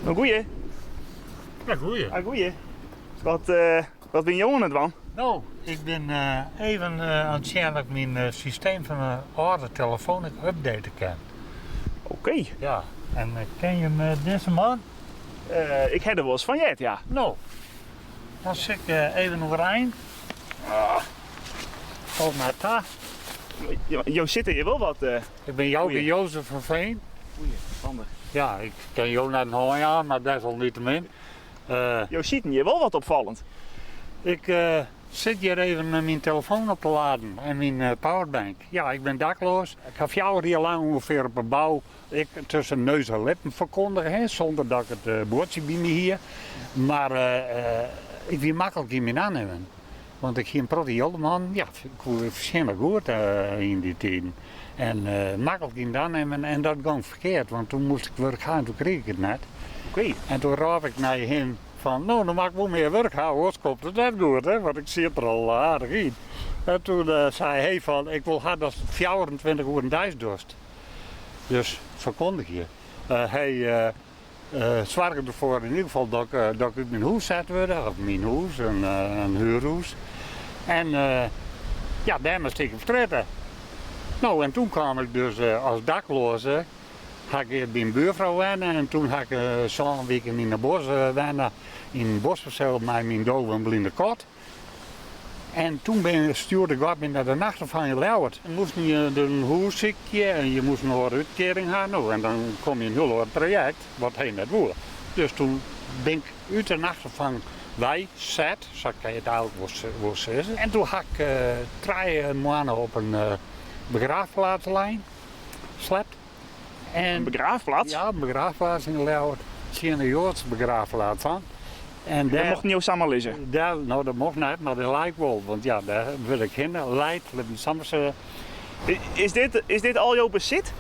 No goeie. Ja, goeie. Ah, goeie. Wat, uh, wat bin jo oan it dwaan? No, ik bin uh, even uh, oan it sjen dat ik myn systeem fan de âlde telefoan ik update kin. Oké. Ja, en ken je hem dizze man? Ik ha der wolris fan heard, ja. No, dan sil ik even oerein. Ah, falt my ta. Jo sitte hjir wol wat. Ik bin Jouke Jozef van Veen. Goeie, handich. Ja, ik kin jo net in hân jaan, mar desalniettemin. Jo sieten hjir wol wat opfallend. Ik sit hjir even myn telefoon op te laden en myn powerbank. Ja, ik bin dakloas. Ik ha fjouwer jier lang ûngefear op 'e bou ik tusken neus en lippen ferkondige, hè, sûnder dat ik it buordsje by my hie. Mar ik wie maklik yn myn oannimmen. Want ik hie in protte jild om hannen. Ja, ik koe fertsjinne goed yn dy tiden. En maklik yn it oannimmen en dat gong ferkeard, want toen moast ik wurk ha en toen krige ik it net. Oké. En toen rôp ik nei him fan, no, dan moat ik wol mear wurk ha, oars komt it net goed, hè, want ik siet der al aardich yn. En toen sei hy fan, ik wol ha datst it 24 oeren deis dochst. Dus ferkondigje. Hy soarge derfoar yn ieder gefal dat ik, dat ik út myn hûs set wurde, of myn hûs, in huurhûs. En ja, dêr moast ik op strjitte. No, en toen kaam ik dus as dakloaze, ha ik earst by in buurfrou wenne en toen ha ik sân wiken yn de bosk wenne, yn in boskperseel mei myn dove en bline kat. En toen bin, stjoerde God my nei de nachtopfang yn Ljouwert. En moasten je in hûs sykje en je moasten in oare útkearing ha. No, en dan kom je yn in hiel oar trajekt, wat hy net woe. Dus toen bin ik út de nachtopfang wei set, sa kin je it eigenlik wol sizze. En toen ha ik trije moanne op in begraafplaats lein, slept. En, in begraafplaats? Ja, in begraafplaats yn Ljouwert, tsjin de Joadse begraafplaats oan. En dêr mochten jo samar lizze? Dêr, no dat mocht net, mar dêr lei ik wol, want ja, dêr wurd ik hinne leid, lit my samar sizze. Is dit, is dit al jo besit?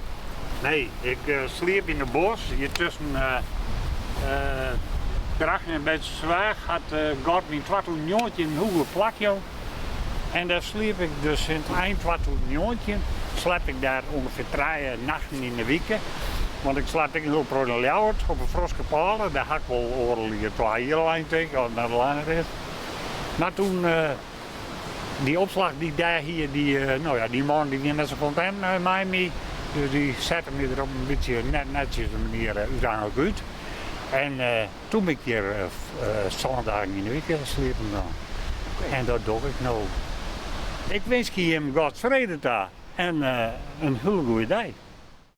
Nee, ik sliep yn de bosk, hjir tusken Drachten en Beetsterzwaag hat God my yn 2019 in hiel plak jûn. En dêr sliep ik dus sinds ein 2019 sliep ik dêr ûngefear trije nachten yn de wike. Want ik sliep ek in hiel protte yn Ljouwert op 'e Froskepôle. Dêr ha ik wol oardel jier, twa jier lein tink ik, as it net langer is. Mar toen dy opslach dy't ik dêr hie, dy, no ja, dy man dy wie net sa kontent mei my. Dus dy sette my der op in bytsje net netsjese manier úteinlik út. En Toen bin ik hjir sân dagen yn 'e wike sliepen gien. En dat doch ik no. Ik winskje jim Gods frede ta en in hiele goede dei.